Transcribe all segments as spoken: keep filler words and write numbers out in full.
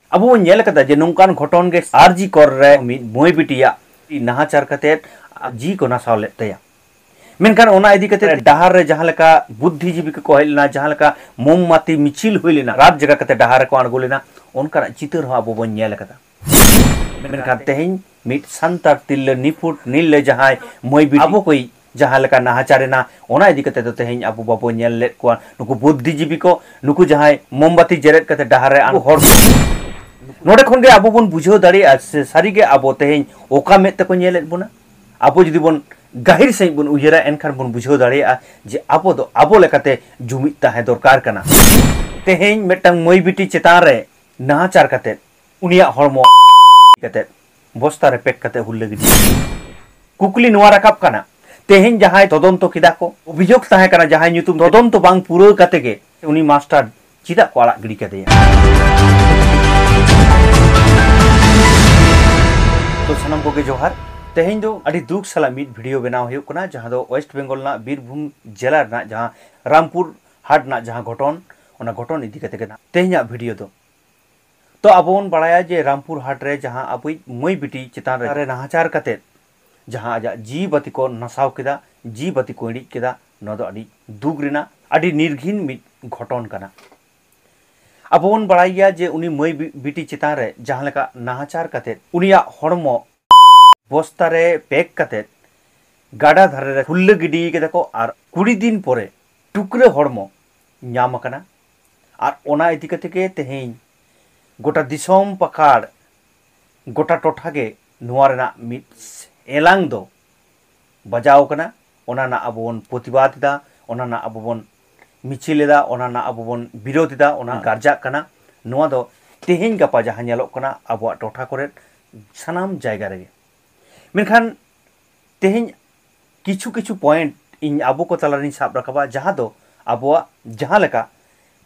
ᱟᱵᱚ ᱵᱚᱱ ᱧᱮᱞ ᱟᱠᱟᱫᱟ ᱡᱮ ᱱᱚᱝᱠᱟᱱ ᱜᱷᱚᱴᱚᱱ ᱜᱮ ᱟᱨ ᱡᱤ ᱠᱚᱨ ᱨᱮ ᱢᱤᱫ ᱢᱟᱹᱭ ᱵᱤᱴᱤᱭᱟᱜ ᱱᱟᱦᱟᱪᱟᱨ ᱠᱟᱛᱮ ᱡᱤᱣᱤ ᱠᱚ ᱱᱟᱥᱟᱣ ᱞᱮᱫ ᱛᱟᱭᱟ᱾ ᱢᱮᱱᱠᱷᱟᱱ ᱚᱱᱟ ᱤᱫᱤ ᱠᱟᱛᱮ ᱰᱟᱦᱟᱨ ᱨᱮ ᱡᱟᱦᱟᱸ ᱞᱮᱠᱟ ᱵᱩᱫᱽᱫᱷᱤᱡᱤᱵᱤ ᱠᱚᱠᱚ ᱦᱮᱡ ᱞᱮᱱᱟ, ᱡᱟᱦᱟᱸ ᱞᱮᱠᱟ ᱢᱳᱢᱵᱟᱛᱤ ᱢᱤᱪᱷᱤᱞ ᱦᱩᱭ ᱞᱮᱱᱟ, ᱨᱟᱛ ᱡᱟᱭᱜᱟ ᱠᱟᱛᱮ ᱰᱟᱦᱟᱨ ᱨᱮᱠᱚ ᱟᱬᱜᱚ ᱞᱮᱱᱟ, ᱚᱱᱠᱟᱱᱟᱜ ᱪᱤᱛᱟᱹᱨ ᱦᱚᱸ ᱟᱵᱚ ᱵᱚᱱ ᱧᱮᱞ ᱟᱠᱟᱫᱟ᱾ ᱢᱮᱱᱠᱷᱟᱱ ᱛᱮᱦᱮᱧ ᱢᱤᱫ ᱥᱟᱱᱛᱟᱲ ᱛᱤᱨᱞᱟᱹ ᱱᱤᱯᱷᱩᱴ ᱱᱤᱨᱞᱟᱹ ᱡᱟᱦᱟᱸᱭ ᱢᱟᱹᱭ ᱵᱤᱴᱤ ᱟᱵᱚ ᱠᱚᱭ ᱡᱟᱦᱟᱸ ᱞᱮᱠᱟ ᱱᱟᱦᱟᱪᱟᱨ ᱮᱱᱟ, ᱚᱱᱟ ᱤᱫᱤ ᱠᱟᱛᱮ ᱫᱚ ᱛᱮᱦᱮᱧ ᱟᱵᱚ ᱵᱟᱵᱚ ᱧᱮᱞ ᱞᱮᱫ ᱠᱚᱣᱟ᱾ ᱱᱩᱠᱩ ᱵᱩᱫᱽᱫᱷᱤᱡᱤᱵᱤ ᱠᱚ, ᱱᱩᱠᱩ ᱡᱟᱦᱟᱸᱭ ᱢᱳᱢᱵᱟᱛᱤ ᱡᱮᱨᱮᱫ ᱠᱟᱛᱮ ᱰᱟᱦᱟᱨ ᱨᱮ ᱟᱬᱜᱚ ᱦᱚᱲ ᱠᱚ, ᱱᱚᱰᱮ ᱠᱷᱚᱱ ᱜᱮ ᱟᱵᱚ ᱵᱚᱱ ᱵᱩᱡᱷᱟᱹᱣ ᱫᱟᱲᱮᱭᱟᱜᱼᱟ ᱥᱮ ᱥᱟᱹᱨᱤ ᱜᱮ ᱟᱵᱚ ᱛᱮᱦᱮᱧ ᱚᱠᱟ ᱢᱮᱫ ᱛᱮᱠᱚ ᱧᱮᱞᱮᱫ ᱵᱚᱱᱟ᱾ ᱟᱵᱚ ᱡᱩᱫᱤ ᱵᱚᱱ ᱜᱟᱹᱦᱤᱨ ᱥᱟᱺᱦᱤᱡ ᱵᱚᱱ ᱩᱭᱦᱟᱹᱨᱟ, ᱮᱱᱠᱷᱟᱱ ᱵᱚᱱ ᱵᱩᱡᱷᱟᱹᱣ ᱫᱟᱲᱮᱭᱟᱜᱼᱟ ᱡᱮ ᱟᱵᱚ ᱫᱚ ᱟᱵᱚ ᱞᱮᱠᱟᱛᱮ ᱡᱩᱢᱤᱫ ᱛᱟᱦᱮᱸ ᱫᱚᱨᱠᱟᱨ ᱠᱟᱱᱟ᱾ ᱛᱮᱦᱮᱧ ᱢᱤᱫᱴᱟᱝ ᱢᱟᱹᱭ ᱵᱤᱴᱤ ᱪᱮᱛᱟᱱ ᱨᱮ ᱱᱟᱦᱟᱪᱟᱨ ᱠᱟᱛᱮ ᱩᱱᱤᱭᱟᱜ ᱦᱚᱲᱢᱚ ᱠᱟᱛᱮ ᱵᱚᱥᱛᱟ ᱨᱮ ᱯᱮᱠ ᱠᱟᱛᱮ ᱦᱩᱞᱞᱟᱹ ᱜᱤᱰᱤ᱾ ᱠᱩᱠᱞᱤ ᱱᱚᱣᱟ ᱨᱟᱠᱟᱵ ᱠᱟᱱᱟ, ᱛᱮᱦᱮᱧ ᱡᱟᱦᱟᱸᱭ ᱛᱚᱫᱚᱱᱛᱚ ᱠᱮᱫᱟ ᱠᱚ, ᱚᱵᱷᱤᱡᱳᱜᱽ ᱛᱟᱦᱮᱸ ᱠᱟᱱᱟ ᱡᱟᱦᱟᱸᱭ ᱧᱩᱛᱩᱢ, ᱛᱚᱫᱚᱱᱛᱚ ᱵᱟᱝ ᱯᱩᱨᱟᱹᱣ ᱠᱟᱛᱮ ᱜᱮ ᱩᱱᱤ ᱢᱟᱥᱴᱟᱨ ᱪᱮᱫᱟᱜ ᱠᱚ ᱟᱲᱟᱜ ᱜᱤᱰᱤ ᱠᱟᱫᱮᱭᱟ? ᱛᱚ ᱥᱟᱱᱟᱢ ᱠᱚᱜᱮ ᱡᱚᱦᱟᱨ᱾ ᱛᱮᱦᱮᱧ ᱫᱚ ᱟᱹᱰᱤ ᱫᱩᱠ ᱥᱟᱞᱟᱜ ᱢᱤᱫ ᱵᱷᱤᱰᱤᱭᱳ ᱵᱮᱱᱟᱣ ᱦᱩᱭᱩᱜ ᱠᱟᱱᱟ, ᱡᱟᱦᱟᱸ ᱫᱚ ᱳᱭᱮᱥᱴ ᱵᱮᱝᱜᱚᱞ ᱨᱮᱱᱟᱜ ᱵᱤᱨᱵᱷᱩᱢ ᱡᱮᱞᱟ ᱨᱮᱱᱟᱜ ᱡᱟᱦᱟᱸ ᱨᱟᱢᱯᱩᱨ ᱦᱟᱴ ᱨᱮᱱᱟᱜ ᱡᱟᱦᱟᱸ ᱜᱷᱚᱴᱚᱱ, ᱚᱱᱟ ᱜᱷᱚᱴᱚᱱ ᱤᱫᱤ ᱠᱟᱛᱮ ᱜᱮ ᱛᱮᱦᱮᱧᱟᱜ ᱵᱷᱤᱰᱤᱭᱳ ᱫᱚ᱾ ᱛᱚ ᱟᱵᱚ ᱵᱚᱱ ᱵᱟᱲᱟᱭᱟ ᱡᱮ ᱨᱟᱢᱯᱩᱨ ᱦᱟᱴ ᱨᱮ ᱡᱟᱦᱟᱸ ᱟᱵᱚᱭᱤᱡ ᱢᱟᱹᱭ ᱵᱤᱴᱤ ᱪᱮᱛᱟᱱ ᱨᱮ ᱱᱟᱦᱟᱪᱟᱨ ᱠᱟᱛᱮ ᱡᱟᱦᱟᱸ ᱟᱡᱟᱜ ᱡᱤᱣᱤ ᱵᱟᱹᱛᱤ ᱠᱚ ᱱᱟᱥᱟᱣ ᱠᱮᱫᱟ, ᱡᱤᱣᱤ ᱵᱟᱹᱛᱤ ᱠᱚ ᱤᱬᱤᱡ ᱠᱮᱫᱟ, ᱱᱚᱣᱟ ᱫᱚ ᱟᱹᱰᱤ ᱫᱩᱠ ᱨᱮᱱᱟᱜ, ᱟᱹᱰᱤ ᱱᱤᱨᱜᱷᱤᱱ ᱢᱤᱫ ᱜᱷᱚᱴᱚᱱ ᱠᱟᱱᱟ᱾ ᱟᱵᱚ ᱵᱚᱱ ᱵᱟᱲᱟᱭ ᱜᱮᱭᱟ ᱡᱮ ᱩᱱᱤ ᱢᱟᱹᱭ ᱵᱤ-, ᱵᱤᱴᱤ ᱪᱮᱛᱟᱱ ᱨᱮ ᱡᱟᱦᱟᱸ ᱞᱮᱠᱟ ᱱᱟᱦᱟᱪᱟᱨ ᱠᱟᱛᱮ ᱩᱱᱤᱭᱟᱜ ᱦᱚᱲᱢᱚ ᱵᱚᱥᱛᱟ ᱨᱮ ᱯᱮᱠ ᱠᱟᱛᱮ ᱜᱟᱰᱟ ᱫᱷᱟᱨᱮ ᱨᱮ ᱦᱩᱞᱞᱟᱹ ᱜᱤᱰᱤ ᱠᱮᱫᱟ ᱠᱚ, ᱟᱨ ᱠᱩᱲᱤ ᱫᱤᱱ ᱯᱚᱨᱮ ᱴᱩᱠᱨᱟᱹ ᱦᱚᱲᱢᱚ ᱧᱟᱢ ᱟᱠᱟᱱᱟ᱾ ᱟᱨ ᱚᱱᱟ ᱤᱫᱤ ᱠᱟᱛᱮ ᱜᱮ ᱛᱮᱦᱮᱧ ᱜᱚᱴᱟ ᱫᱤᱥᱚᱢ ᱯᱟᱠᱟᱲ, ᱜᱚᱴᱟ ᱴᱚᱴᱷᱟ ᱜᱮ ᱱᱚᱣᱟ ᱨᱮᱱᱟᱜ ᱢᱤᱫ ᱮᱞᱟᱝ ᱫᱚ ᱵᱟᱡᱟᱣ ᱟᱠᱟᱱᱟ᱾ ᱚᱱᱟ ᱨᱮᱱᱟᱜ ᱟᱵᱚ ᱵᱚᱱ ᱯᱨᱚᱛᱤᱵᱟᱫ ᱮᱫᱟ, ᱚᱱᱟ ᱨᱮᱱᱟᱜ ᱟᱵᱚ ᱵᱚᱱ ᱢᱤᱪᱷᱤᱞ ᱮᱫᱟ, ᱚᱱᱟ ᱨᱮᱱᱟᱜ ᱟᱵᱚ ᱵᱚᱱ ᱵᱤᱨᱳᱫ ᱮᱫᱟ, ᱚᱱᱟ ᱜᱟᱨᱡᱟᱜ ᱠᱟᱱᱟ᱾ ᱱᱚᱣᱟ ᱫᱚ ᱛᱮᱦᱮᱧ ᱜᱟᱯᱟ ᱡᱟᱦᱟᱸ ᱧᱮᱞᱚᱜ ᱠᱟᱱᱟ ᱟᱵᱚᱣᱟᱜ ᱴᱚᱴᱷᱟ ᱠᱚᱨᱮ ᱥᱟᱱᱟᱢ ᱡᱟᱭᱜᱟ ᱨᱮᱜᱮ᱾ ᱢᱮᱱᱠᱷᱟᱱ ᱛᱮᱦᱮᱧ ᱠᱤᱪᱷᱩ ᱠᱤᱪᱷᱩ ᱯᱚᱭᱮᱱᱴ ᱤᱧ ᱟᱵᱚ ᱠᱚ ᱛᱟᱞᱟᱨᱤᱧ ᱥᱟᱵ ᱨᱟᱠᱟᱵᱟ, ᱡᱟᱦᱟᱸ ᱫᱚ ᱟᱵᱚᱣᱟᱜ ᱡᱟᱦᱟᱸ ᱞᱮᱠᱟ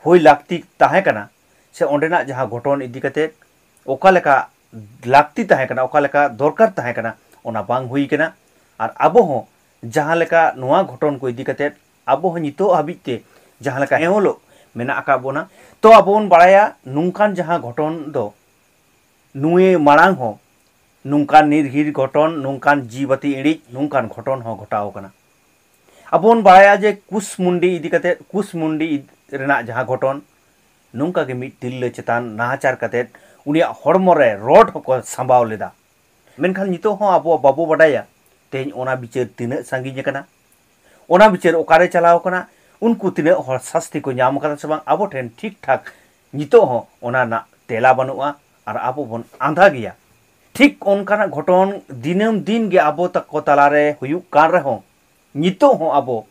ᱦᱩᱭ ᱞᱟᱹᱠᱛᱤ ᱛᱟᱦᱮᱸ ᱠᱟᱱᱟ, ᱥᱮ ᱚᱸᱰᱮᱱᱟᱜ ᱡᱟᱦᱟᱸ ᱜᱷᱚᱴᱚᱱ ᱤᱫᱤ ᱠᱟᱛᱮ ᱚᱠᱟ ᱞᱮᱠᱟ ᱞᱟᱹᱠᱛᱤ ᱛᱟᱦᱮᱸ ᱠᱟᱱᱟ, ᱚᱠᱟ ᱞᱮᱠᱟ ᱫᱚᱨᱠᱟᱨ ᱛᱟᱦᱮᱸ ᱠᱟᱱᱟ, ᱚᱱᱟ ᱵᱟᱝ ᱦᱩᱭ ᱠᱟᱱᱟ᱾ ᱟᱨ ᱟᱵᱚ ᱦᱚᱸ ᱡᱟᱦᱟᱸ ᱞᱮᱠᱟ ᱱᱚᱣᱟ ᱜᱷᱚᱴᱚᱱ ᱠᱚ ᱤᱫᱤ ᱠᱟᱛᱮ ᱟᱵᱚ ᱦᱚᱸ ᱱᱤᱛᱚᱜ ᱦᱟᱹᱵᱤᱡ ᱛᱮ ᱡᱟᱦᱟᱸ ᱞᱮᱠᱟ ᱮᱱ ᱦᱤᱞᱳᱜ ᱢᱮᱱᱟᱜ ᱟᱠᱟᱫ ᱵᱚᱱᱟ᱾ ᱛᱚ ᱟᱵᱚ ᱵᱚᱱ ᱵᱟᱲᱟᱭᱟ ᱱᱚᱝᱠᱟᱱ ᱡᱟᱦᱟᱸ ᱜᱷᱚᱴᱚᱱ ᱫᱚ ᱱᱩᱭᱮ ᱢᱟᱲᱟᱝ ᱦᱚᱸ ᱱᱚᱝᱠᱟᱱ ᱱᱤᱨᱦᱤᱨ ᱜᱷᱚᱴᱚᱱ, ᱱᱚᱝᱠᱟᱱ ᱡᱤᱣᱤ ᱵᱟᱹᱛᱤ ᱤᱬᱤᱡ, ᱱᱚᱝᱠᱟᱱ ᱜᱷᱚᱴᱚᱱ ᱦᱚᱸ ᱜᱷᱚᱴᱟᱣ ᱟᱠᱟᱱᱟ᱾ ᱟᱵᱚ ᱵᱚᱱ ᱵᱟᱲᱟᱭᱟ ᱡᱮ ᱠᱩᱥᱢᱩᱱᱰᱤ ᱤᱫᱤ ᱠᱟᱛᱮ, ᱠᱩᱥᱢᱩᱱᱰᱤ ᱤᱫ-, ᱨᱮᱱᱟᱜ ᱡᱟᱦᱟᱸ ᱜᱷᱚᱴᱚᱱ, ᱱᱚᱝᱠᱟ ᱜᱮ ᱢᱤᱫ ᱛᱤᱨᱞᱟᱹ ᱪᱮᱛᱟᱱ ᱱᱟᱦᱟᱪᱟᱨ ᱠᱟᱛᱮ ᱩᱱᱤᱭᱟᱜ ᱦᱚᱲᱢᱚ ᱨᱮ ᱨᱚᱰ ᱦᱚᱸᱠᱚ ᱥᱟᱢᱵᱟᱣ ᱞᱮᱫᱟ᱾ ᱢᱮᱱᱠᱷᱟᱱ ᱱᱤᱛᱚᱜ ᱦᱚᱸ ᱟᱵᱚ ᱵᱟᱵᱚ ᱵᱟᱰᱟᱭᱟ ᱛᱮᱦᱮᱧ ᱚᱱᱟ ᱵᱤᱪᱟᱹᱨ ᱛᱤᱱᱟᱹᱜ ᱥᱟᱺᱜᱤᱧ ᱟᱠᱟᱱᱟ, ᱚᱱᱟ ᱵᱤᱪᱟᱹᱨ ᱚᱠᱟᱨᱮ ᱪᱟᱞᱟᱣ ᱟᱠᱟᱱᱟ, ᱩᱱᱠᱩ ᱛᱤᱱᱟᱹᱜ ᱦᱚᱲ ᱥᱟᱥᱛᱤ ᱠᱚ ᱧᱟᱢ ᱟᱠᱟᱫᱟ ᱥᱮ ᱵᱟᱝ, ᱟᱵᱚ ᱴᱷᱮᱱ ᱴᱷᱤᱠ ᱴᱷᱟᱠ ᱱᱤᱛᱚᱜ ᱦᱚᱸ ᱚᱱᱟ ᱨᱮᱱᱟᱜ ᱛᱮᱞᱟ ᱵᱟᱹᱱᱩᱜᱼᱟ ᱟᱨ ᱟᱵᱚ ᱵᱚᱱ ᱟᱸᱫᱷᱟ ᱜᱮᱭᱟ᱾ ᱴᱷᱤᱠ ᱚᱱᱠᱟᱱᱟᱜ ᱜᱷᱚᱴᱚᱱ ᱫᱤᱱᱟᱹᱢ ᱫᱤᱱ ᱜᱮ ᱟᱵᱚ ᱛᱟᱠᱚ ᱛᱟᱞᱟᱨᱮ ᱦᱩᱭᱩᱜ ᱠᱟᱱ ᱨᱮᱦᱚᱸ, ᱱᱤᱛᱚᱜ ᱦᱚᱸ ᱟᱵᱚ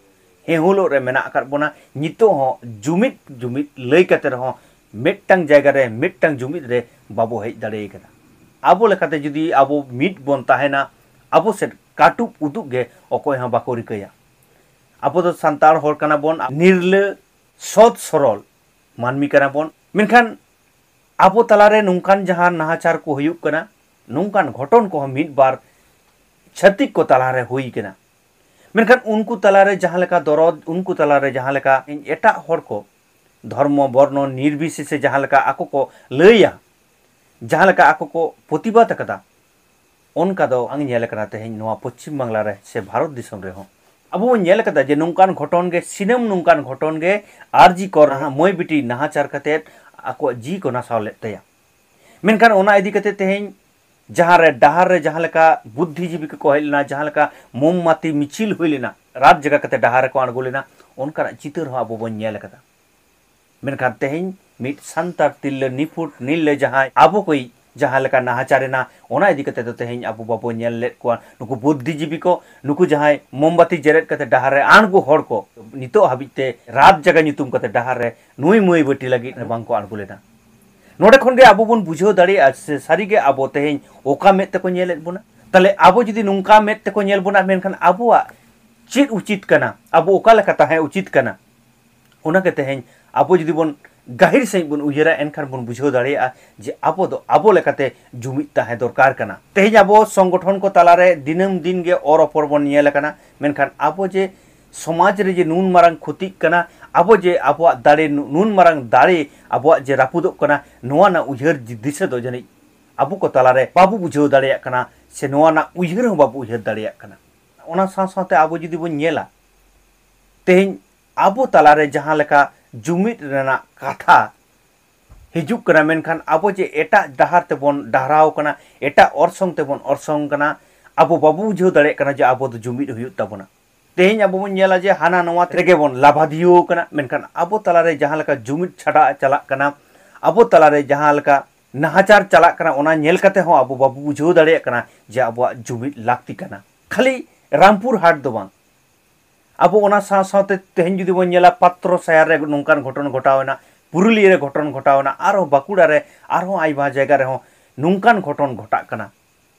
ᱦᱮᱸᱦᱩᱞᱚᱜ ᱨᱮ ᱢᱮᱱᱟᱜ ᱟᱠᱟᱫ ᱵᱚᱱᱟ᱾ ᱱᱤᱛᱚᱜ ᱦᱚᱸ ᱡᱩᱢᱤᱫ ᱡᱩᱢᱤᱫ ᱞᱟᱹᱭ ᱠᱟᱛᱮ ᱨᱮᱦᱚᱸ ᱢᱤᱫᱴᱟᱝ ᱡᱟᱭᱜᱟ ᱨᱮ, ᱢᱤᱫᱴᱟᱝ ᱡᱩᱢᱤᱫ ᱨᱮ ᱵᱟᱵᱚ ᱦᱮᱡ ᱫᱟᱲᱮ ᱟᱠᱟᱫᱟ᱾ ᱟᱵᱚ ᱞᱮᱠᱟᱛᱮ ᱡᱩᱫᱤ ᱟᱵᱚ ᱢᱤᱫ ᱵᱚᱱ ᱛᱟᱦᱮᱱᱟ, ᱟᱵᱚ ᱥᱮᱫ ᱠᱟᱹᱴᱩᱵ ᱩᱫᱩᱜ ᱜᱮ ᱚᱠᱚᱭ ᱦᱚᱸ ᱵᱟᱠᱚ ᱨᱤᱠᱟᱹᱭᱟ᱾ ᱟᱵᱚ ᱫᱚ ᱥᱟᱱᱛᱟᱲ ᱦᱚᱲ ᱠᱟᱱᱟ ᱵᱚᱱ, ᱱᱤᱨᱞᱟᱹ, ᱥᱚᱛ ᱥᱚᱨᱚᱞ ᱢᱟᱹᱱᱢᱤ ᱠᱟᱱᱟ ᱵᱚᱱ᱾ ᱢᱮᱱᱠᱷᱟᱱ ᱟᱵᱚ ᱛᱟᱞᱟᱨᱮ ᱱᱚᱝᱠᱟᱱ ᱡᱟᱦᱟᱸ ᱱᱟᱦᱟᱪᱟᱨ ᱠᱚ ᱦᱩᱭᱩᱜ ᱠᱟᱱᱟ, ᱱᱚᱝᱠᱟᱱ ᱜᱷᱚᱴᱚᱱ ᱠᱚᱦᱚᱸ ᱢᱤᱫ ᱵᱟᱨ ᱪᱷᱟᱹᱛᱤᱠ ᱠᱚ ᱛᱟᱞᱟᱨᱮ ᱦᱩᱭ ᱠᱟᱱᱟ᱾ ᱢᱮᱱᱠᱷᱟᱱ ᱩᱱᱠᱩ ᱛᱟᱞᱟᱨᱮ ᱡᱟᱦᱟᱸ ᱞᱮᱠᱟ ᱫᱚᱨᱚᱫ, ᱩᱱᱠᱩ ᱛᱟᱞᱟᱨᱮ ᱡᱟᱦᱟᱸ ᱞᱮᱠᱟ ᱮᱴᱟᱜ ᱦᱚᱲ ᱠᱚ ᱫᱷᱚᱨᱢᱚ, ᱵᱚᱨᱱᱚ ᱱᱤᱨᱵᱤᱥᱮᱥᱮ ᱡᱟᱦᱟᱸ ᱞᱮᱠᱟ ᱟᱠᱚ ᱠᱚ ᱞᱟᱹᱭᱟ, ᱡᱟᱦᱟᱸ ᱞᱮᱠᱟ ᱟᱠᱚ ᱠᱚ ᱯᱨᱚᱛᱤᱵᱟᱫ ᱟᱠᱟᱫᱟ, ᱚᱱᱠᱟ ᱫᱚ ᱵᱟᱝ ᱧᱮᱞ ᱟᱠᱟᱱᱟ ᱛᱮᱦᱮᱧ ᱱᱚᱣᱟ ᱯᱚᱪᱷᱤᱢ ᱵᱟᱝᱞᱟ ᱨᱮ ᱥᱮ ᱵᱷᱟᱨᱚᱛ ᱫᱤᱥᱚᱢ ᱨᱮᱦᱚᱸ᱾ ᱟᱵᱚ ᱵᱚᱱ ᱧᱮᱞ ᱟᱠᱟᱫᱟ ᱡᱮ ᱱᱚᱝᱠᱟᱱ ᱜᱷᱚᱴᱚᱱ ᱜᱮ, ᱥᱤᱱᱟᱹᱢ ᱱᱚᱝᱠᱟᱱ ᱜᱷᱚᱴᱚᱱ ᱜᱮ ᱟᱨ ᱡᱤ ᱠᱚᱨ ᱢᱟᱹᱭ ᱵᱤᱴᱤ ᱱᱟᱦᱟᱪᱟᱨ ᱠᱟᱛᱮᱫ ᱟᱠᱚᱣᱟᱜ ᱡᱤᱣᱤ ᱠᱚ ᱱᱟᱥᱟᱣ ᱞᱮᱫ ᱛᱟᱭᱟ᱾ ᱢᱮᱱᱠᱷᱟᱱ ᱚᱱᱟ ᱤᱫᱤ ᱠᱟᱛᱮ ᱛᱮᱦᱮᱧ ᱡᱟᱦᱟᱸ ᱨᱮ ᱰᱟᱦᱟᱨ ᱨᱮ ᱡᱟᱦᱟᱸ ᱞᱮᱠᱟ ᱵᱩᱫᱽᱫᱷᱤᱡᱤᱵᱤ ᱠᱚᱠᱚ ᱦᱮᱡ ᱞᱮᱱᱟ, ᱡᱟᱦᱟᱸ ᱞᱮᱠᱟ ᱢᱳᱢᱵᱟᱛᱤ ᱢᱤᱪᱷᱤᱞ ᱦᱩᱭ ᱞᱮᱱᱟ, ᱨᱟᱛ ᱡᱟᱭᱜᱟ ᱠᱟᱛᱮ ᱰᱟᱦᱟᱨ ᱨᱮᱠᱚ ᱟᱬᱜᱚ ᱞᱮᱱᱟ, ᱚᱱᱠᱟᱱᱟᱜ ᱪᱤᱛᱟᱹᱨ ᱦᱚᱸ ᱟᱵᱚ ᱵᱚᱱ ᱧᱮᱞ ᱟᱠᱟᱫᱟ᱾ ᱢᱮᱱᱠᱷᱟᱱ ᱛᱮᱦᱮᱧ ᱢᱤᱫ ᱥᱟᱱᱛᱟᱲ ᱛᱤᱨᱞᱟᱹ ᱱᱤᱯᱷᱩᱴ ᱱᱤᱨᱞᱟᱹ ᱡᱟᱦᱟᱸᱭ ᱟᱵᱚ ᱠᱚᱭᱤᱡ ᱡᱟᱦᱟᱸ ᱞᱮᱠᱟ ᱱᱟᱦᱟᱪᱟᱨ ᱮᱱᱟ, ᱚᱱᱟ ᱤᱫᱤ ᱠᱟᱛᱮ ᱫᱚ ᱛᱮᱦᱮᱧ ᱟᱵᱚ ᱵᱟᱵᱚ ᱧᱮᱞ ᱞᱮᱫ ᱠᱚᱣᱟ᱾ ᱱᱩᱠᱩ ᱵᱩᱫᱽᱫᱷᱤᱡᱤᱵᱤ ᱠᱚ, ᱱᱩᱠᱩ ᱡᱟᱦᱟᱸᱭ ᱢᱳᱢᱵᱟᱛᱤ ᱡᱮᱨᱮᱫ ᱠᱟᱛᱮ ᱰᱟᱦᱟᱨ ᱨᱮ ᱟᱬᱜᱚ ᱦᱚᱲ ᱠᱚ, ᱱᱤᱛᱚᱜ ᱦᱟᱹᱵᱤᱡ ᱛᱮ ᱨᱟᱛ ᱡᱟᱭᱜᱟ ᱧᱩᱛᱩᱢ ᱠᱟᱛᱮ ᱰᱟᱦᱟᱨ ᱨᱮ ᱱᱩᱭ ᱢᱟᱹᱭ ᱵᱟᱹᱴᱤ ᱞᱟᱹᱜᱤᱫ ᱨᱮ ᱵᱟᱝ ᱠᱚ ᱟᱬᱜᱚ ᱞᱮᱱᱟ᱾ ᱱᱚᱰᱮ ᱠᱷᱚᱱ ᱜᱮ ᱟᱵᱚ ᱵᱚᱱ ᱵᱩᱡᱷᱟᱹᱣ ᱫᱟᱲᱮᱭᱟᱜᱼᱟ ᱥᱮ ᱥᱟᱹᱨᱤ ᱜᱮ ᱟᱵᱚ ᱛᱮᱦᱮᱧ ᱚᱠᱟ ᱢᱮᱫ ᱛᱮᱠᱚ ᱧᱮᱞᱮᱫ ᱵᱚᱱᱟ᱾ ᱛᱟᱦᱞᱮ ᱟᱵᱚ ᱡᱩᱫᱤ ᱱᱚᱝᱠᱟ ᱢᱮᱫ ᱛᱮᱠᱚ ᱧᱮᱞ ᱵᱚᱱᱟ, ᱢᱮᱱᱠᱷᱟᱱ ᱟᱵᱚᱣᱟᱜ ᱪᱮᱫ ᱩᱪᱤᱛ ᱠᱟᱱᱟ, ᱟᱵᱚ ᱚᱠᱟ ᱞᱮᱠᱟ ᱛᱟᱦᱮᱸ ᱩᱪᱤᱛ ᱠᱟᱱᱟ, ᱚᱱᱟᱜᱮ ᱛᱮᱦᱮᱧ ᱟᱵᱚ ᱡᱩᱫᱤ ᱵᱚᱱ ᱜᱟᱹᱦᱤᱨ ᱥᱟᱺᱦᱤᱡ ᱵᱚᱱ ᱩᱭᱦᱟᱹᱨᱟ, ᱮᱱᱠᱷᱟᱱ ᱵᱚᱱ ᱵᱩᱡᱷᱟᱹᱣ ᱫᱟᱲᱮᱭᱟᱜᱼᱟ ᱡᱮ ᱟᱵᱚ ᱫᱚ ᱟᱵᱚ ᱞᱮᱠᱟᱛᱮ ᱡᱩᱢᱤᱫ ᱛᱟᱦᱮᱸ ᱫᱚᱨᱠᱟᱨ ᱠᱟᱱᱟ᱾ ᱛᱮᱦᱮᱧ ᱟᱵᱚ ᱥᱚᱝᱜᱚᱴᱷᱚᱱ ᱠᱚ ᱛᱟᱞᱟᱨᱮ ᱫᱤᱱᱟᱹᱢ ᱫᱤᱱ ᱜᱮ ᱚᱨ ᱚᱯᱚᱨ ᱵᱚᱱ ᱧᱮᱞ ᱟᱠᱟᱱᱟ, ᱢᱮᱱᱠᱷᱟᱱ ᱟᱵᱚ ᱡᱮ ᱥᱚᱢᱟᱡᱽ ᱨᱮ ᱡᱮ ᱱᱩᱱ ᱢᱟᱨᱟᱝ ᱠᱷᱚᱛᱤᱜ ᱠᱟᱱᱟ, ᱟᱵᱚ ᱡᱮ ᱟᱵᱚᱣᱟᱜ ᱫᱟᱲᱮ, ᱱᱩ-, ᱱᱩᱱ ᱢᱟᱨᱟᱝ ᱫᱟᱲᱮ ᱟᱵᱚᱣᱟᱜ ᱡᱮ ᱨᱟᱹᱯᱩᱫᱚᱜ ᱠᱟᱱᱟ, ᱱᱚᱣᱟ ᱨᱮᱱᱟᱜ ᱩᱭᱦᱟᱹᱨ ᱫᱤ-, ᱫᱤᱥᱟᱹ ᱫᱚ ᱡᱟᱹᱱᱤᱡ ᱟᱵᱚ ᱠᱚ ᱛᱟᱞᱟᱨᱮ ᱵᱟᱵᱚ ᱵᱩᱡᱷᱟᱹᱣ ᱫᱟᱲᱮᱭᱟᱜ ᱠᱟᱱᱟ, ᱥᱮ ᱱᱚᱣᱟ ᱨᱮᱱᱟᱜ ᱩᱭᱦᱟᱹᱨ ᱦᱚᱸ ᱵᱟᱵᱚ ᱩᱭᱦᱟᱹᱨ ᱫᱟᱲᱮᱭᱟᱜ ᱠᱟᱱᱟ᱾ ᱚᱱᱟ ᱥᱟᱶ ᱥᱟᱶᱛᱮ ᱟᱵᱚ ᱡᱩᱫᱤ ᱵᱚᱱ ᱧᱮᱞᱟ, ᱛᱮᱦᱮᱧ ᱟᱵᱚ ᱛᱟᱞᱟᱨᱮ ᱡᱟᱦᱟᱸ ᱞᱮᱠᱟ ᱡᱩᱢᱤᱫ ᱨᱮᱱᱟᱜ ᱠᱟᱛᱷᱟ ᱦᱤᱡᱩᱜ ᱠᱟᱱᱟ, ᱢᱮᱱᱠᱷᱟᱱ ᱟᱵᱚ ᱡᱮ ᱮᱴᱟᱜ ᱰᱟᱦᱟᱨ ᱛᱮᱵᱚᱱ ᱰᱟᱦᱨᱟᱣ ᱠᱟᱱᱟ, ᱮᱴᱟᱜ ᱚᱨᱥᱚᱝ ᱛᱮᱵᱚᱱ ᱚᱨᱥᱚᱝ ᱠᱟᱱᱟ, ᱟᱵᱚ ᱵᱟᱵᱚ ᱵᱩᱡᱷᱟᱹᱣ ᱫᱟᱲᱮᱭᱟᱜ ᱠᱟᱱᱟ ᱡᱮ ᱟᱵᱚ ᱫᱚ ᱡᱩᱢᱤᱫ ᱦᱩᱭᱩᱜ ᱛᱟᱵᱚᱱᱟ᱾ ᱛᱮᱦᱮᱧ ᱟᱵᱚ ᱵᱚᱱ ᱧᱮᱞᱟ ᱡᱮ ᱦᱟᱱᱟ ᱱᱚᱣᱟ ᱨᱮᱜᱮ ᱵᱚᱱ ᱞᱟᱵᱷᱟᱫᱤᱭᱟᱹ ᱠᱟᱱᱟ, ᱢᱮᱱᱠᱷᱟᱱ ᱟᱵᱚ ᱛᱟᱞᱟᱨᱮ ᱡᱟᱦᱟᱸ ᱞᱮᱠᱟ ᱡᱩᱢᱤᱫ ᱪᱷᱟᱰᱟ ᱪᱟᱞᱟᱜ ᱠᱟᱱᱟ, ᱟᱵᱚ ᱛᱟᱞᱟᱨᱮ ᱡᱟᱦᱟᱸ ᱞᱮᱠᱟ ᱱᱟᱦᱟᱪᱟᱨ ᱪᱟᱞᱟᱜ ᱠᱟᱱᱟ, ᱚᱱᱟ ᱧᱮᱞ ᱠᱟᱛᱮ ᱦᱚᱸ ᱟᱵᱚ ᱵᱟᱵᱚ ᱵᱩᱡᱷᱟᱹᱣ ᱫᱟᱲᱮᱭᱟᱜ ᱠᱟᱱᱟ ᱡᱮ ᱟᱵᱚᱣᱟᱜ ᱡᱩᱢᱤᱫ ᱞᱟᱹᱠᱛᱤ ᱠᱟᱱᱟ᱾ ᱠᱷᱟᱹᱞᱤ ᱨᱟᱢᱯᱩᱨ ᱦᱟᱴ ᱫᱚ ᱵᱟᱝ, ᱟᱵᱚ ᱚᱱᱟ ᱥᱟᱶ ᱥᱟᱶᱛᱮ ᱛᱮᱦᱮᱧ ᱡᱩᱫᱤ ᱵᱚᱱ ᱧᱮᱞᱟ, ᱯᱟᱛᱨᱚ ᱥᱟᱭᱟᱨ ᱨᱮ ᱱᱚᱝᱠᱟᱱ ᱜᱷᱚᱴᱚᱱ ᱜᱷᱚᱴᱟᱣ ᱮᱱᱟ, ᱯᱩᱨᱩᱞᱤᱭᱟᱹ ᱨᱮ ᱜᱷᱚᱴᱚᱱ ᱜᱷᱚᱴᱟᱣ ᱮᱱᱟ, ᱟᱨᱦᱚᱸ ᱵᱟᱸᱠᱩᱲᱟ ᱨᱮ, ᱟᱨᱦᱚᱸ ᱟᱭᱢᱟ ᱡᱟᱭᱜᱟ ᱨᱮᱦᱚᱸ ᱱᱚᱝᱠᱟᱱ ᱜᱷᱚᱴᱚᱱ ᱜᱷᱚᱴᱟᱜ ᱠᱟᱱᱟ᱾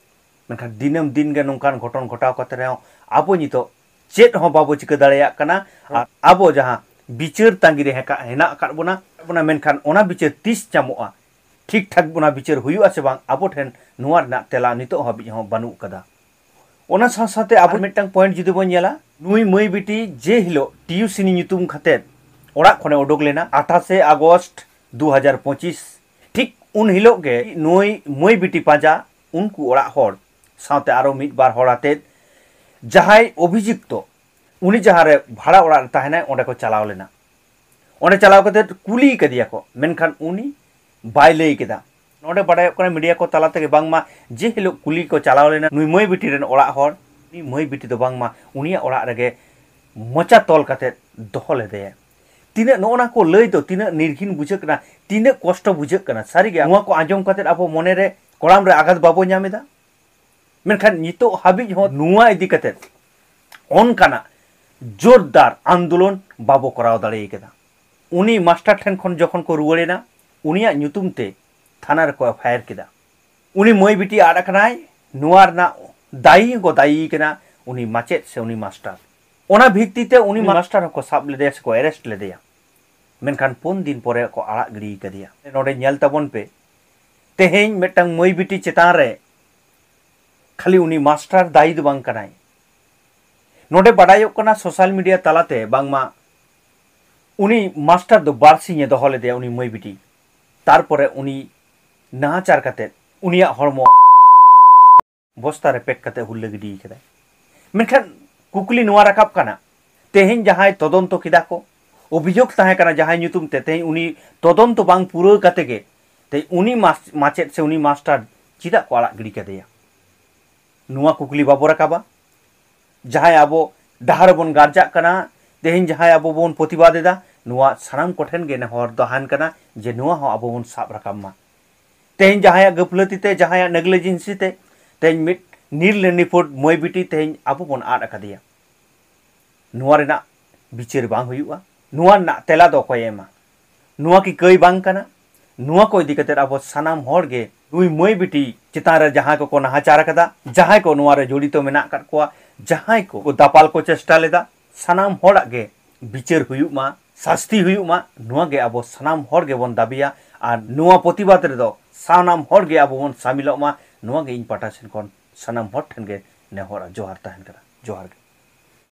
ᱢᱮᱱᱠᱷᱟᱱ ᱫᱤᱱᱟᱹᱢ ᱫᱤᱱ ᱜᱮ ᱱᱚᱝᱠᱟᱱ ᱜᱷᱚᱴᱚᱱ ᱜᱷᱚᱴᱟᱣ ᱠᱟᱛᱮ ᱨᱮᱦᱚᱸ ᱟᱵᱚ ᱱᱤᱛᱚᱜ ᱪᱮᱫ ᱦᱚᱸ ᱵᱟᱵᱚ ᱪᱤᱠᱟᱹ ᱫᱟᱲᱮᱭᱟᱜ ᱠᱟᱱᱟ᱾ ᱟᱨ ᱟᱵᱚ ᱡᱟᱦᱟᱸ ᱵᱤᱪᱟᱹᱨ ᱛᱟᱺᱜᱤ ᱨᱮ ᱦᱮᱠᱟ-, ᱦᱮᱱᱟᱜ ᱟᱠᱟᱫ ᱵᱚᱱᱟ, ᱵᱚᱱᱟ, ᱢᱮᱱᱠᱷᱟᱱ ᱚᱱᱟ ᱵᱤᱪᱟᱹᱨ ᱛᱤᱥ ᱧᱟᱢᱚᱜᱼᱟ, ᱴᱷᱤᱠ ᱴᱷᱟᱠ ᱚᱱᱟ ᱵᱤᱪᱟᱹᱨ ᱦᱩᱭᱩᱜᱼᱟ ᱥᱮ ᱵᱟᱝ, ᱟᱵᱚ ᱴᱷᱮᱱ ᱱᱚᱣᱟ ᱨᱮᱱᱟᱜ ᱛᱮᱞᱟ ᱱᱤᱛᱚᱜ ᱦᱟᱹᱵᱤᱡ ᱦᱚᱸ ᱵᱟᱹᱱᱩᱜ ᱠᱟᱫᱟ᱾ ᱚᱱᱟ ᱥᱟᱶ ᱥᱟᱶᱛᱮ ᱟᱵᱚ ᱢᱤᱫᱴᱟᱝ ᱯᱚᱭᱮᱱᱴ ᱡᱩᱫᱤ ᱵᱚᱱ ᱧᱮᱞᱟ, ᱱᱩᱭ ᱢᱟᱹᱭ ᱵᱤᱴᱤ ᱡᱮ ᱦᱤᱞᱳᱜ ᱴᱤᱭᱩᱥᱤᱱᱤ ᱧᱩᱛᱩᱢ ᱠᱟᱛᱮᱫ ᱚᱲᱟᱜ ᱠᱷᱚᱱᱮ ᱩᱰᱩᱠ ᱞᱮᱱᱟ, ᱟᱴᱷᱟᱥᱮ ᱟᱜᱚᱥᱴ ᱫᱩ ᱦᱟᱡᱟᱨ ᱯᱚᱸᱪᱤᱥ, ᱴᱷᱤᱠ ᱩᱱ ᱦᱤᱞᱳᱜ ᱜᱮ ᱱᱩᱭ ᱢᱟᱹᱭ ᱵᱤᱴᱤ ᱯᱟᱸᱡᱟ ᱩᱱᱠᱩ ᱚᱲᱟᱜ ᱦᱚᱲ ᱥᱟᱶᱛᱮ ᱟᱨᱚ ᱢᱤᱫ ᱵᱟᱨ ᱦᱚᱲ ᱟᱛᱮᱫ ᱡᱟᱦᱟᱸᱭ ᱚᱵᱷᱤᱡᱩᱠᱛᱚ, ᱩᱱᱤ ᱡᱟᱦᱟᱸ ᱨᱮ ᱵᱷᱟᱲᱟ ᱚᱲᱟᱜ ᱨᱮ ᱛᱟᱦᱮᱱᱟᱭ, ᱚᱸᱰᱮ ᱠᱚ ᱪᱟᱞᱟᱣ ᱞᱮᱱᱟ᱾ ᱚᱸᱰᱮ ᱪᱟᱞᱟᱣ ᱠᱟᱛᱮᱫ ᱠᱩᱞᱤ ᱠᱟᱫᱮᱭᱟ ᱠᱚ, ᱢᱮᱱᱠᱷᱟᱱ ᱩᱱᱤ ᱵᱟᱭ ᱞᱟᱹᱭ ᱠᱮᱫᱟ᱾ ᱱᱚᱰᱮ ᱵᱟᱰᱟᱭᱚᱜ ᱠᱟᱱᱟ ᱢᱤᱰᱤᱭᱟ ᱠᱚ ᱛᱟᱞᱟ ᱛᱮᱜᱮ ᱵᱟᱝᱢᱟ ᱡᱮ ᱦᱤᱞᱳᱜ ᱠᱩᱞᱤ ᱠᱚ ᱪᱟᱞᱟᱣ ᱞᱮᱱᱟ ᱱᱩᱭ ᱢᱟᱹᱭ ᱵᱤᱴᱤ ᱨᱮᱱ ᱚᱲᱟᱜ ᱦᱚᱲ, ᱩᱱᱤ ᱢᱟᱹᱭ ᱵᱤᱴᱤ ᱫᱚ ᱵᱟᱝᱢᱟ ᱩᱱᱤᱭᱟᱜ ᱚᱲᱟᱜ ᱨᱮᱜᱮ ᱢᱚᱪᱟ ᱛᱚᱞ ᱠᱟᱛᱮᱫ ᱫᱚᱦᱚ ᱞᱮᱫᱮᱭᱟ᱾ ᱛᱤᱱᱟᱹᱜ ᱱᱚᱜᱼᱚ ᱱᱟ ᱠᱚ ᱞᱟᱹᱭ ᱫᱚ ᱛᱤᱱᱟᱹᱜ ᱱᱤᱨᱜᱷᱤᱱ ᱵᱩᱡᱷᱟᱹᱜ ᱠᱟᱱᱟ, ᱛᱤᱱᱟᱹᱜ ᱠᱚᱥᱴᱚ ᱵᱩᱡᱷᱟᱹᱜ ᱠᱟᱱᱟ᱾ ᱥᱟᱹᱨᱤᱜᱮ ᱱᱚᱣᱟ ᱠᱚ ᱟᱸᱡᱚᱢ ᱠᱟᱛᱮᱫ ᱟᱵᱚ ᱢᱚᱱᱮᱨᱮ ᱠᱚᱲᱟᱢ ᱨᱮ ᱟᱜᱷᱟᱛ ᱵᱟᱵᱚ ᱧᱟᱢ ᱮᱫᱟ? ᱢᱮᱱᱠᱷᱟᱱ ᱱᱤᱛᱚᱜ ᱦᱟᱹᱵᱤᱡ ᱦᱚᱸ ᱱᱚᱣᱟ ᱤᱫᱤ ᱠᱟᱛᱮᱫ ᱚᱱᱠᱟᱱᱟᱜ ᱡᱳᱨᱫᱟᱨ ᱟᱱᱫᱳᱞᱚᱱ ᱵᱟᱵᱚ ᱠᱚᱨᱟᱣ ᱫᱟᱲᱮ ᱠᱟᱫᱟ᱾ ᱩᱱᱤ ᱢᱟᱥᱴᱟᱨ ᱴᱷᱮᱱ ᱠᱷᱚᱱ ᱡᱚᱠᱷᱚᱱ ᱠᱚ ᱨᱩᱣᱟᱹᱲ ᱮᱱᱟ, ᱩᱱᱤᱭᱟᱜ ᱧᱩᱛᱩᱢ ᱛᱮ ᱛᱷᱟᱱᱟ ᱨᱮᱠᱚ ᱮᱯᱷ ᱟᱭ ᱟᱨ ᱠᱮᱫᱟ᱾ ᱩᱱᱤ ᱢᱟᱹᱭ ᱵᱤᱴᱤ ᱟᱫ ᱟᱠᱟᱱᱟᱭ, ᱱᱚᱣᱟ ᱨᱮᱱᱟᱜ ᱫᱟᱭᱤ ᱦᱚᱸᱠᱚ ᱫᱟᱭᱤ ᱠᱟᱱᱟ ᱩᱱᱤ ᱢᱟᱪᱮᱫ ᱥᱮ ᱩᱱᱤ ᱢᱟᱥᱴᱟᱨ᱾ ᱚᱱᱟ ᱵᱷᱤᱛᱛᱤ ᱛᱮ ᱩᱱᱤ ᱢᱟᱥᱴᱟᱨ ᱦᱚᱸᱠᱚ ᱥᱟᱵ ᱞᱮᱫᱮᱭᱟ ᱥᱮᱠᱚ ᱮᱨᱮᱥᱴ ᱞᱮᱫᱮᱭᱟ᱾ ᱢᱮᱱᱠᱷᱟᱱ ᱯᱩᱱ ᱫᱤᱱ ᱯᱚᱨᱮ ᱠᱚ ᱟᱲᱟᱜ ᱜᱤᱰᱤ ᱠᱟᱫᱮᱭᱟ᱾ ᱱᱚᱰᱮ ᱧᱮᱞ ᱛᱟᱵᱚᱱ ᱯᱮ, ᱛᱮᱦᱮᱧ ᱢᱤᱫᱴᱟᱝ ᱢᱟᱹᱭ ᱵᱤᱴᱤ ᱪᱮᱛᱟᱱ ᱨᱮ ᱠᱷᱟᱹᱞᱤ ᱩᱱᱤ ᱢᱟᱥᱴᱟᱨ ᱫᱟᱭᱤ ᱫᱚ ᱵᱟᱝ ᱠᱟᱱᱟᱭ, ᱱᱚᱰᱮ ᱵᱟᱰᱟᱭᱚᱜ ᱠᱟᱱᱟ ᱥᱳᱥᱟᱞ ᱢᱤᱰᱤᱭᱟ ᱛᱟᱞᱟᱛᱮ ᱵᱟᱝᱢᱟ ᱩᱱᱤ ᱢᱟᱥᱴᱟᱨ ᱫᱚ ᱵᱟᱨ ᱥᱤᱧ ᱮ ᱫᱚᱦᱚ ᱞᱮᱫᱮᱭᱟ, ᱩᱱᱤ ᱢᱟᱹᱭ ᱵᱤᱴᱤ᱾ ᱛᱟᱨᱯᱚᱨᱮ ᱩᱱᱤ ᱱᱟᱦᱟᱪᱟᱨ ᱠᱟᱛᱮ ᱩᱱᱤᱭᱟᱜ ᱦᱚᱲᱢᱚ ᱵᱚᱥᱛᱟ ᱨᱮ ᱯᱮᱠ ᱠᱟᱛᱮ ᱦᱩᱞᱞᱟᱹ ᱜᱤᱰᱤ ᱠᱟᱫᱟᱭ᱾ ᱢᱮᱱᱠᱷᱟᱱ ᱠᱩᱠᱞᱤ ᱱᱚᱣᱟ ᱨᱟᱠᱟᱵ ᱠᱟᱱᱟ, ᱛᱮᱦᱮᱧ ᱡᱟᱦᱟᱸᱭ ᱛᱚᱫᱚᱱᱛᱚ ᱠᱮᱫᱟ ᱠᱚ, ᱚᱵᱷᱤᱡᱳᱜᱽ ᱛᱟᱦᱮᱸ ᱠᱟᱱᱟ ᱡᱟᱦᱟᱸᱭ ᱧᱩᱛᱩᱢ ᱛᱮ, ᱛᱮᱦᱮᱧ ᱩᱱᱤ ᱛᱚᱫᱚᱱᱛᱚ ᱵᱟᱝ ᱯᱩᱨᱟᱹᱣ ᱠᱟᱛᱮ ᱜᱮ ᱛᱮᱦᱮᱧ ᱩᱱᱤ ᱢᱟᱥ-, ᱢᱟᱪᱮᱫ ᱥᱮ ᱩᱱᱤ ᱢᱟᱥᱴᱟᱨ ᱪᱮᱫᱟᱜ ᱠᱚ ᱟᱲᱟᱜ ᱜᱤᱰᱤ ᱠᱟᱫᱮᱭᱟ? ᱱᱚᱣᱟ ᱠᱩᱠᱞᱤ ᱵᱟᱵᱚ ᱨᱟᱠᱟᱵᱟ᱾ ᱡᱟᱦᱟᱸᱭ ᱟᱵᱚ ᱰᱟᱦᱟᱨ ᱨᱮᱵᱚᱱ ᱜᱟᱨᱡᱟᱜ ᱠᱟᱱᱟ, ᱛᱮᱦᱮᱧ ᱡᱟᱦᱟᱸᱭ ᱟᱵᱚ ᱵᱚᱱ ᱯᱨᱚᱛᱤᱵᱟᱫ ᱮᱫᱟ, ᱱᱚᱣᱟ ᱥᱟᱱᱟᱢ ᱠᱚᱴᱷᱮᱱ ᱜᱮ ᱱᱮᱦᱚᱨ ᱛᱟᱦᱮᱱ ᱠᱟᱱᱟ ᱡᱮ ᱱᱚᱣᱟ ᱦᱚᱸ ᱟᱵᱚ ᱵᱚᱱ ᱥᱟᱵ ᱨᱟᱠᱟᱵ ᱢᱟ᱾ ᱛᱮᱦᱮᱧ ᱡᱟᱦᱟᱸᱭᱟᱜ ᱜᱟᱹᱯᱞᱟᱹᱛᱤ ᱛᱮ, ᱡᱟᱦᱟᱸᱭᱟᱜ ᱱᱮᱜᱽᱞᱤᱡᱮᱱᱥᱤ ᱛᱮ ᱛᱮᱦᱮᱧ ᱢᱤᱫ ᱱᱤᱨᱞᱟᱹ ᱱᱤᱯᱷᱩᱴ ᱢᱟᱹᱭ ᱵᱤᱴᱤ ᱛᱮᱦᱮᱧ ᱟᱵᱚ ᱵᱚᱱ ᱟᱫ ᱟᱠᱟᱫᱮᱭᱟ, ᱱᱚᱣᱟ ᱨᱮᱱᱟᱜ ᱵᱤᱪᱟᱹᱨ ᱵᱟᱝ ᱦᱩᱭᱩᱜᱼᱟ? ᱱᱚᱣᱟ ᱨᱮᱱᱟᱜ ᱛᱮᱞᱟ ᱫᱚ ᱚᱠᱚᱭᱮ ᱮᱢᱟ? ᱱᱚᱣᱟ ᱠᱤ ᱠᱟᱹᱭ ᱵᱟᱝ ᱠᱟᱱᱟ? ᱱᱚᱣᱟ ᱠᱚ ᱤᱫᱤ ᱠᱟᱛᱮ ᱟᱵᱚ ᱥᱟᱱᱟᱢ ᱦᱚᱲ ᱜᱮ ᱱᱩᱭ ᱢᱟᱹᱭ ᱵᱤᱴᱤ ᱪᱮᱛᱟᱱ ᱨᱮ ᱡᱟᱦᱟᱸᱭ ᱠᱚᱠᱚ ᱱᱟᱦᱟᱪᱟᱨ ᱟᱠᱟᱫᱟ, ᱡᱟᱦᱟᱸᱭ ᱠᱚ ᱱᱚᱣᱟ ᱨᱮ ᱡᱚᱲᱤᱛᱚ ᱢᱮᱱᱟᱜ ᱟᱠᱟᱫ ᱠᱚᱣᱟ, ᱡᱟᱦᱟᱸᱭ ᱠᱚ ᱫᱟᱯᱟᱞ ᱠᱚ ᱪᱮᱥᱴᱟ ᱞᱮᱫᱟ, ᱥᱟᱱᱟᱢ ᱦᱚᱲᱟᱜ ᱜᱮ ᱵᱤᱪᱟᱹᱨ ᱦᱩᱭᱩᱜ ᱢᱟ, ᱥᱟᱥᱛᱤ ᱦᱩᱭᱩᱜ ᱢᱟ, ᱱᱚᱣᱟ ᱜᱮ ᱟᱵᱚ ᱥᱟᱱᱟᱢ ᱦᱚᱲ ᱜᱮᱵᱚᱱ ᱫᱟᱹᱵᱤᱭᱟ᱾ ᱟᱨ ᱱᱚᱣᱟ ᱯᱨᱚᱛᱤᱵᱟᱫ ᱨᱮᱫᱚ ᱥᱟᱱᱟᱢ ᱦᱚᱲ ᱜᱮ ᱟᱵᱚ ᱵᱚᱱ ᱥᱟᱢᱤᱞᱚᱜ ᱢᱟ, ᱱᱚᱣᱟ ᱜᱮ ᱤᱧ ᱯᱟᱦᱴᱟ ᱥᱮᱱ ᱠᱷᱚᱱ ᱥᱟᱱᱟᱢ ᱦᱚᱲ ᱴᱷᱮᱱ ᱜᱮ ᱱᱮᱦᱚᱨ ᱟᱨ ᱡᱚᱦᱟᱨ ᱛᱟᱦᱮᱱ ᱠᱟᱱᱟ᱾ ᱡᱚᱦᱟᱨ ᱜᱮ᱾